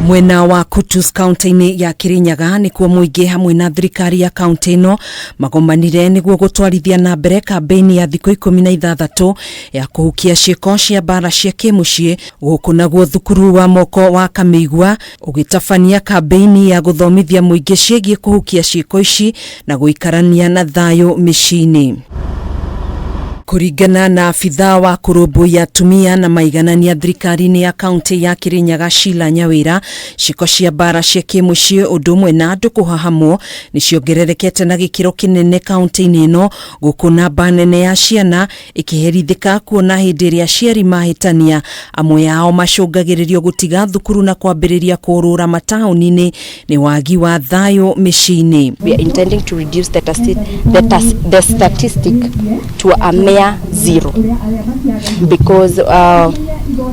Mwena wa Kutus kaunti-inĩ ya Kirinyaga nĩkuo mũingĩ hamwe na thirikari ya kaunti ĩno magomanire nĩguo gũtwarithia na mbere kambĩini ya thikũ 16 ya kũhukia ciĩko cia mbara cia kĩmũciĩ. Gũkũ naguo thukuru wa moko wa Kamĩigua ũgĩtabania kambĩini ya gũthomithia mũingĩ ciĩgiĩ kũhukia ciĩko ici na gũikarania na thayũ mĩciĩ-inĩ. Kũringana na abithaa wa kũrũmbũiya atumia na maiganania thirikari-inĩ ya kaunti ya Kirinyaga Sheila Nyawĩra, ciĩko cia mbara cia kĩmũciĩ ũndũ ũmwe na andũ kũhahamwo nĩ ciongererekete na gĩkĩro kĩnene kaunti-inĩ ĩno, gũkũ namba nene ya ciana ĩkĩherithĩka kuona hĩndĩ ĩrĩa aciari mahĩtania amwe ao macũngagĩrĩrio gũtiga thukuru na kwambĩrĩria kũũrũra mataũni-inĩ nĩ wagi wa thayũ mĩciĩ-inĩ. We are intending to reduce the statistic to a mere zero because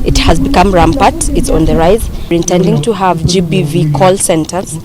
it has become rampant, it's on the rise. We're intending to have GBV call centers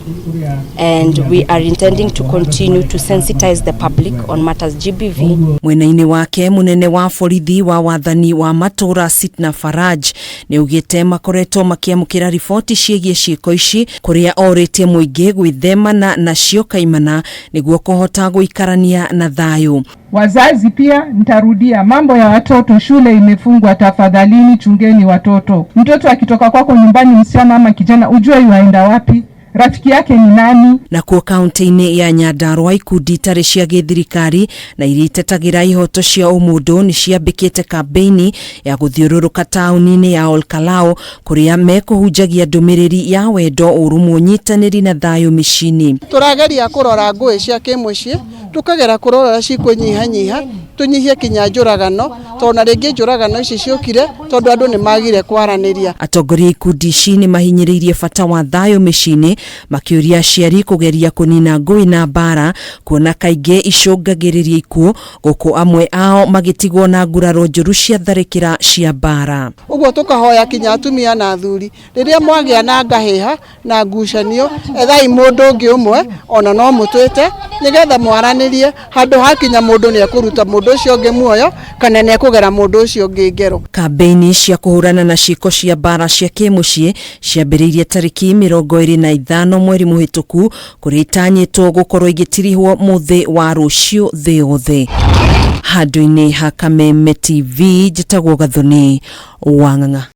and we are intending to continue to sensitize the public on matters GBV. Mwena-inĩ wake mũnene wa borithi wa wathani wa matũra Sitna Faraj nĩ augĩte makoretwo makĩamũkĩra riboti ciĩgiĩ ciĩko ici, kũrĩa orĩtie mũingĩ gwĩthemana nacio kaimana nĩguo kũhota gũikarania na thayũ. Wazazi pia, nitarudia mambo ya watoto, shule imefungwa, tafadhalini chungeni watoto. Mtoto akitoka kwako nyumbani, msichana ama kijana, ujue yuaenda wapi, rafiki yake ni nani. Nakuo kaunti-inĩ ya Nyandarua ikundi itarĩ cia gĩthirikari na iria itetagĩra ihoto cia ũmũndũ nĩ ciambĩkĩte kambĩini ya gũthiũrũrũka taũni-inĩ ya Olkalau kũrĩa mekũhunjagia ndũmĩrĩri ya wendo, ũrũmwe, ũnyitanĩri na thayũ mĩciĩ-inĩ. Tũrageria kũrora ngũĩ cia kĩmũciĩ, tũkagera kũrora cikũnyihanyiha, tũnyihie kinya njũragano, tondũ na rĩngĩ njũragano ici ciũkire tondũ andũ nĩ magire kwaranĩria. Atongoria a ikundi ici nĩ mahinyĩrĩirie bata wa thayũ mĩciĩ-inĩ, makĩũria aciari kũgeria kũnina ngũĩ na mbara kuona kaingĩ icũngagĩrĩria ikuũ, gũkũ amwe ao magĩtigwo na nguraro njũru cia tharĩkĩra cia mbara. Ũguo tũkahoya kinya atumia na athuri, rĩrĩa mwagĩa na ngahĩha na ngucanio, ethai mũndũ ũngĩ ũmwe ona no mũtwĩte nĩgetha mwaranĩrie handũ hakinya mũndũ nĩ ekũruta mũndũ ũcio ũngĩ muoyo kana nĩ ekũgera mũndũ ũcio ũngĩ ngero. Kambĩini cia kũhũrana na ciĩko cia mbara cia kĩmũciĩ ciambĩrĩirie tarĩki 25 mweri mũhĩtũku, kũrĩa itanyĩtwo gũkorwo igĩtirihwo mũthĩ wa rũciũ thĩ yothe. Handũ-inĩ ha Kameme TV, njĩtagwo Gathoni Wang'ang'a.